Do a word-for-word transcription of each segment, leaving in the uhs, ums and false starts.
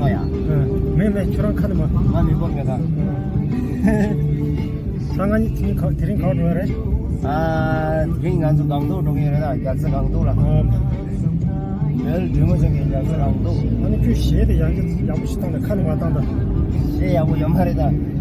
ཨ་ཡ། ཨ། མེད་མེད། ཁྱོད་རང་ཁ་ནས་མ། ང་མི་དགོས་མེད་ད། ཨ། ད་ང་གཉིས་དེ་རིང་ག་དེ་རིང་ག་པར་འགྲོ་ཡ་རེད། ཨ། དེ་རིང་ང་ཚོ་སྒང་ཏོག་འགྲོ་གི་ཡོད་རེད་ད། རྒྱལ་ས་སྒང་ཏོག་ལ། ཨ། བོད་གྲོས་མོལ་ཚོགས་ཀྱི་རྒྱལ་ས་སྒང་ཏོག་ཨ་ནི་ཁྱོད་གཞས་དེ་ཡག་གི་ཡག་པོ་ཞིག་བཏང་ད། ཁ་ནས་མ་བཏང་ད། གཞས་ཡག་པོ་ཡོད་མ་རེད་ད།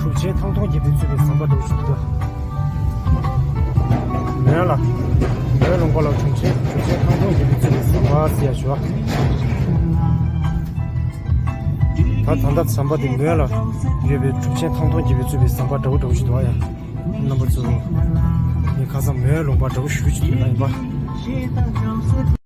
གྲུབ་ཆེན་ཐང་སྟོང་རྒྱལ་པོས་གཙོས་པའི་ཟམ་པ་འདྲ་བོ་ཞིག་འདུག་མོན་ལ། མོན་ལུང་པ་ལ་གྲུབ་ཆེན་གྲུབ་ཆེན་ཐང་སྟོང་རྒྱལ་པོས་གཙོས་པའི་ཟམ་པ་ཟེར་ཡ་ཞུ་བ། ད་ད་ལྟ་ཟམ་པ་འདི་མོན་ལ་ཡོད་པའི་གྲུབ་ཆེན་ཐང་སྟོང་རྒྱལ་པོས་གཙོས་པའི་ཟམ་པ་འདྲ་བོ་འདྲ་བོ་ཞིག་འདུག་ཨ་ཡ། རྣམ་པ་ཚོ། ངས་ཁ་སང་མོན་ལུང་པ་འདྲ་བོ་ཞུ་ཞུ་ཐུབ་ན་ཡིན་པ།